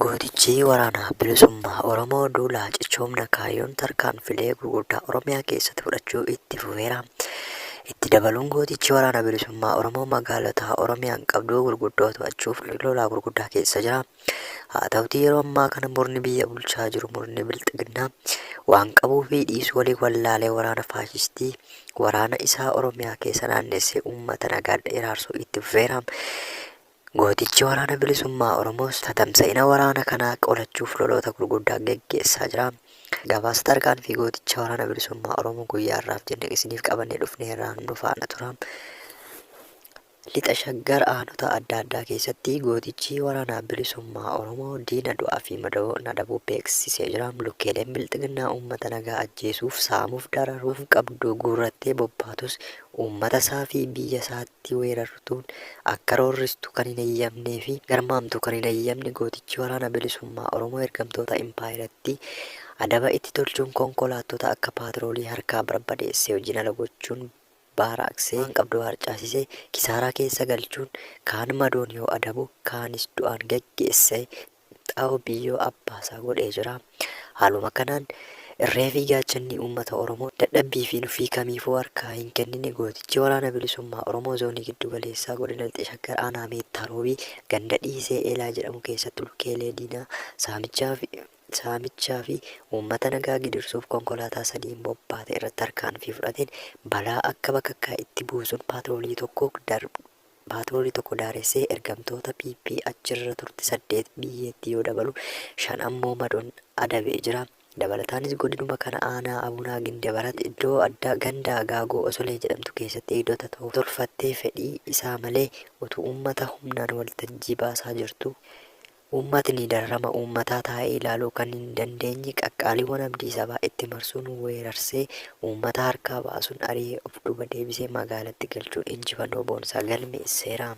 Gootichi Waraana Bilisummaa Oromoo duula cichoomna kaayyoon tarkaanfilee gurguddaa Oromiyaa keessatti fudhachuu itti fufeera. Itti dabaluun gootichi Waraana Bilisummaa Oromoo magaalota Oromiyaan qabdu gurguddoo to'achuuf lolaa gurguddaa keessa jira. Haa ta'utii yeroo ammaa kana murni biyya bulchaa jiru murni Bilxiginnaa waan qabuu fi dhiisu walii wallaalee waraana faashistii waraana isaa Oromiyaa keessa naannessee uummata nagaa iraarsuu itti fufeera. Gootichi Waraana Bilisummaa Oromoos tatamsa'ina waraana kanaa qolachuuf loloota gurguddaa geggeessaa jira. Gabaasa tarkaanfii gooticha Waraana Bilisummaa Oromoo guyyaa har'aaf jenne isiniif qabannee dhufneerraa nu faana tura. Lixa Shaggar aanota adda addaa keessatti gootichi Waraana Bilisummaa Oromoo diina du'aa fi madoon adabuu beeksisee jira. Lukkeeleen Bilxiginnaa uummata nagaa ajjeesuuf, saamuuf, dararuuf qabdu guurrattee bobbaatus uummata isaa fi biyya isaatti weerartuun akka roorristu kan hin heyyamnee fi garmaamtu kan hin heyyamne gootichi Waraana Bilisummaa Oromoo ergamtoota impaayerattii adaba itti tolchuun konkolaattota akka paatroolii harkaa barbadeessee hojiin ala gochuun baaraaksee waan qabdu harcaasisee kisaaraa keessa galchuun kaan madoon yoo adabu kaanis du'aan geggeessee xaa'oo biyyoo abbaasaa godhee jira. Haaluma kanaan irree fi gaachanni uummata Oromoo dadhabbii fi nuffii kamiifuu harkaa hin kennine gootichi Waraana Bilisummaa Oromoo Zoonii Giddu Galeessaa Godina Lixa Shaggar Aanaa Meettaa Roobii ganda Dhiisee Eelaa jedhamu keessatti lukkeelee diinaa saamichaa fi saamichaa fi uummata nagaa gidirsuuf konkolaataa sadiin bobbaate irratti tarkaanfii fudhateen balaa akka bakakkaa itti buusuun paatroolii tokko paatroolii tokko daaressee ergamtoota PP achirra turte 8 biyyeetti yoo dabalu 5 ammoo madoon adabee jira. Dabalataanis godinuma kana aanaa Abunaa Gindabarat iddoo addaa ganda Gaagoo Osolee jedhamtu keessatti eegdota tolfattee fedhii isaa malee utuu uummata humnaan waltajjii baasaa jirtuu Uummatni dararama uummataa taa'ee ilaaluu kan hin dandeenye qaqqaaliiwwan abdii sabaa itti marsuun weerarsee uummata harkaa baasuun ari'ee of duuba deebisee magaalatti galchuun injifannoo boonsaa galmeesseera.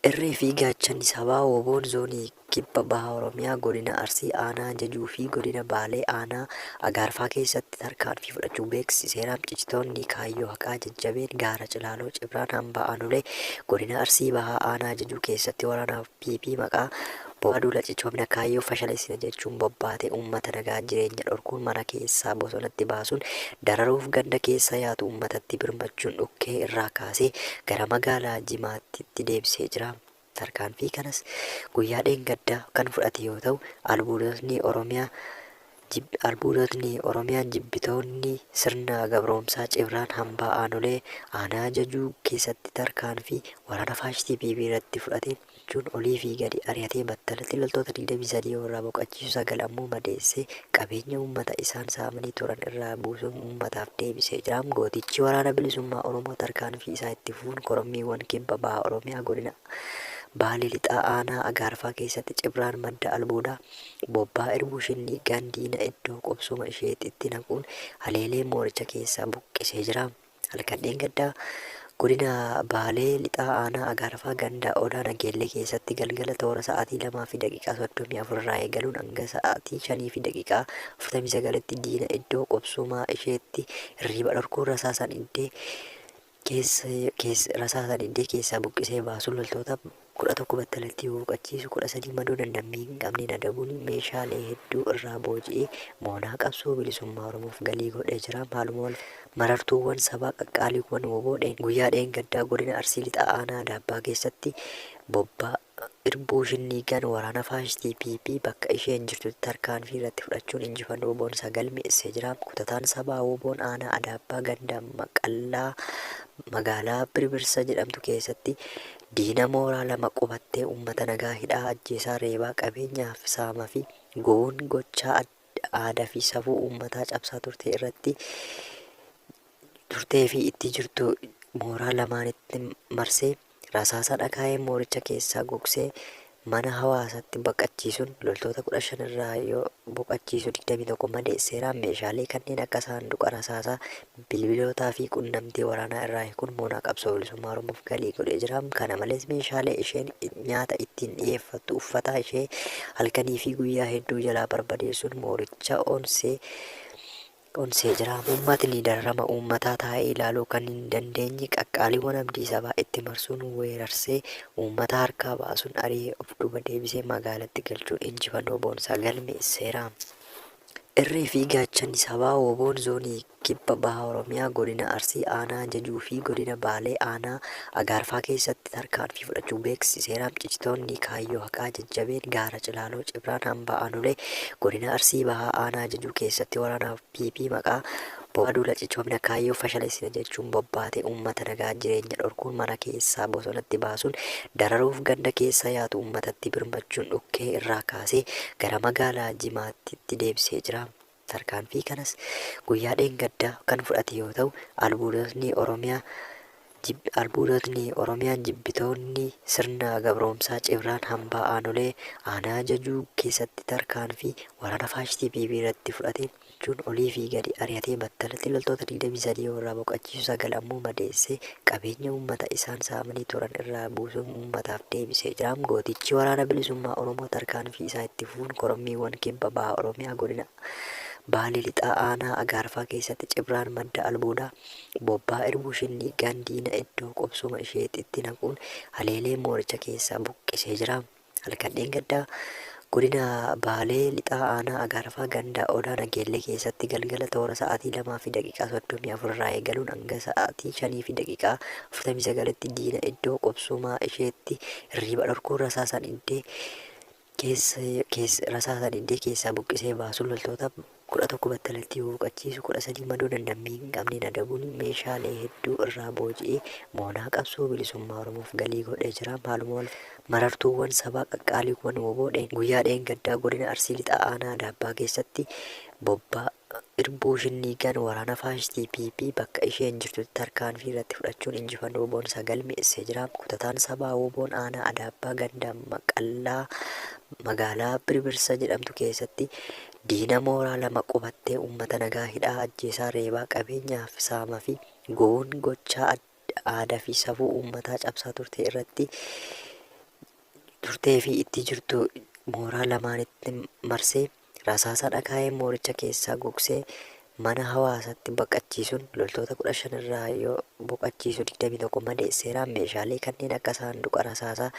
Irree fi gaachanni sabaa WBOn Zoonii Kibba Baha Oromiyaa Godina Arsii Aanaa Jajuu fi Godina Baalee Aanaa Agaarfaa keessatti tarkaanfii fudhachuu beeksiseera. Cichitoonni kaayyoo haqaa jajjabeen Gaara Cilaaloo Cibraan Hambaa Aanolee Godina Arsii Bahaa Aanaa Jajuu keessatti waraana PP maqaa Bobaa Duula Cichoomina Kaayyoo fashaleessina jechuun bobbaate uummata nagaa jireenya dhorkuun mana keessaa bosonatti baasuun dararuuf ganda keessa yaatu uummatatti birmachuun dhukkee irraa kaasee gara magaalaa Jimaattitti deebisee jira. Tarkaanfii kanas guyyaa dheengaddaa kan fudhate yoo ta'u, albuudotni Oromiyaa Albuudotni Oromiyaan jibbitoonni sirna gabroomsaa Cibraan Hambaa Aanolee aanaa Jajuu keessatti tarkaanfii waraana faashistii PP irratti fudhateen jechuun olii fi gadi ari'atee battalatti loltoota 23 yoo irraa boqachiisu 9 ammoo madeessee qabeenya uummata isaan saamanii turan irraa buusuun uummataaf deebisee jira. Gootichi Waraana Bilisummaa Oromoo tarkaanfii isaa itti fufuun korommiiwwan Kibba Baha Oromiyaa godina Baalee Lixaa aanaa Agaarfaa keessatti Cibraan madda albuudaa Bobbaa Irbuu Shinniiggaan diina iddoo qubsuma isheetitti naquun haleelee mooricha keessaa buqqisee jira. Halkan dheengaddaa Godina Baalee Lixaa Aanaa Agaarfaa ganda Odaa Nageellee keessatti galgala toora sa'aatii 2:34 irraa eegaluun hanga sa'aatii 5:49tti diina iddoo qubsuma isheetti hirriiba dhorkuun rasaasaan iddee keessa rasaasaan iddee keessaa buqqisee baasuun loltoota 11 battalatti yoo boqachiisu 13 madoo dandammii hin qabneen adabuun meeshaalee hedduu irraa booji'ee moonaa qabsoo bilisummaa Oromoof galii godhee jira. Haaluma wal marartuuwwan sabaa qaqqaaliiwwan wbo guyyaa dheengaddaa godina Arsii Lixaa aanaa Adaabbaa keessatti bobbaa Irbuu Shinniiggaan waraana faashistii PP bakka isheen jirtutti tarkaanfii irratti fudhachuun injifannoo boonsaa galmeessee jira. Kutataan sabaa WBOn aanaa Adaabbaa ganda Maqallaa magaalaa Birbirsa jedhamtu keessatti diina mooraa 2 qubattee uummata nagaa hidhaa, ajjeesaa, reebaa, qabeenyaa saama fi gubuun gochaa aadaa fi safuu uummataa cabsaa turte irratti turtee fi itti jirtu mooraa lamaanitti marsee rasaasa dhakaa'ee mooricha keessaa gogsee mana hawaasatti baqachiisuun loltoota 15 irraa yoo boqachiisu 21 madeesseera. Meeshaalee kanneen akka saanduqa rasaasaa, bilbilootaa fi qunnamtii waraanaa irraa hiikuun moonaa qabsoo bilisummaa Oromoof galii godhee jira. Kana malees meeshaalee isheen nyaata ittiin dhiyeeffattu, uffata ishee halkanii fi guyyaa hedduu jalaa barbadeessuun mooricha onsee onsee jira. Uummatni dararama uummataa taa'ee ilaaluu kan hin dandeenye qaqqaaliiwwan abdii sabaa itti marsuun weerarsee uummata harkaa baasuun ari'ee of duuba deebisee magaalatti galchuun injifannoo boonsaa galmeesseera. Irree fi gaachanni sabaa WBOn Zoonii Kibba Baha Oromiyaa Godina Arsii Aanaa Jajuu fi Godina Baalee Aanaa Agaarfaa keessatti tarkaanfii fudhachuu beeksiseera. Cichitoonni kaayyoo haqaa jajjabeen Gaara Cilaaloo Cibraan Hambaa Aanolee Godina Arsii Bahaa Aanaa Jajuu keessatti waraana PP maqaa Bobbaa Duula Cichoomina Kaayyoo fashaleessina jechuun bobbaate uummata nagaa jireenya dhorkuun mana keessaa bosonatti baasuun dararuuf ganda keessa yaatu uummatatti birmachuun dhukkee irraa kaasee gara magaalaa Jimaattitti deebisee jira. Tarkaanfii kanas guyyaa dheengaddaa kan fudhate yoo ta'u, albuudotni Oromiyaa albuudotni Oromiyaan jibbitoonni sirna gabroomsaa Cibraan Hambaa Aanolee aanaa Jajuu keessatti tarkaanfii waraana faashistii PP irratti fudhateen jechuun olii fi gadi ari'atee battalatti loltoota 23 yoo irraa boqachiisu 9 ammoo madeessee qabeenya uummata isaan saamanii turan irraa buusuun uummataaf deebisee jira. Gootichi Waraana Bilisummaa Oromoo tarkaanfii isaa itti fufuun korommiiwwan Kibba Baha Oromiyaa Godina Baalee Lixaa Aanaa Agaarfaa keessatti Cibraan madda albuudaa Bobbaa Irbuu Shinniiggaan diina iddoo qubsuma isheetitti naquun haleelee mooricha keessaa buqqisee jira. Halkan dheengaddaa Godina Baalee Lixaa Aanaa Agaarfaa ganda Odaa Nageellee keessatti galgala toora sa'aatii 2:34 irraa eegaluun hanga sa'aatii 5:49tti diina iddoo qubsumaa isheetti hirriiba dhorkuun rasaasaan iddee rasaasaan iddee keessaa buqqisee baasuun loltoota 11 battalatti yoo boqachiisu 13 madoo dandammii hin qabneen adabuun meeshaalee hedduu irraa booji'ee moonaa qabsoo bilisummaa Oromoof galii godhee jira. Haaluma wal marartuuwwan sabaa qaqqaaliiwwan wbo guyyaa dheengaddaa godina Arsii Lixaa aanaa Adaabbaa keessatti bobbaa Irbuu Shinniiggaan waraana faashistii PP bakka isheen jirtutti tarkaanfii irratti fudhachuun injifannoo boonsaa galmeessee jira. Kutataan sabaa WBOn aanaa Adaabbaa ganda Maqallaa magaalaa Birbirsa jedhamtu keessatti Diina mooraa 2 qubattee uummata nagaa hidhaa, ajjeesaa, reebaa, qabeenyaa saama fi gubuun gochaa aadaa fi safuu uummataa cabsaa turte irratti turtee fi itti jirtu mooraa lamaanitti marsee rasaasaan akaayee mooricha keessaa gogsee mana hawaasatti baqachiisuun loltoota 15 irraa yoo boqachiisu 21 madeesseera. Meeshaalee kanneen akka saanduqa rasaasaa,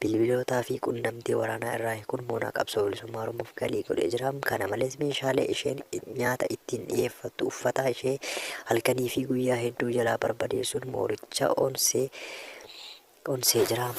bilbilootaa fi qunnamtii waraanaa irraa hiikuun moonaa qabsoo bilisummaa Oromoof galii godhee jira. Kana malees meeshaalee isheen nyaata ittiin dhiyeeffattu, uffataa ishee halkanii fi guyyaa hedduu jalaa barbadeessuun mooricha onsee jira.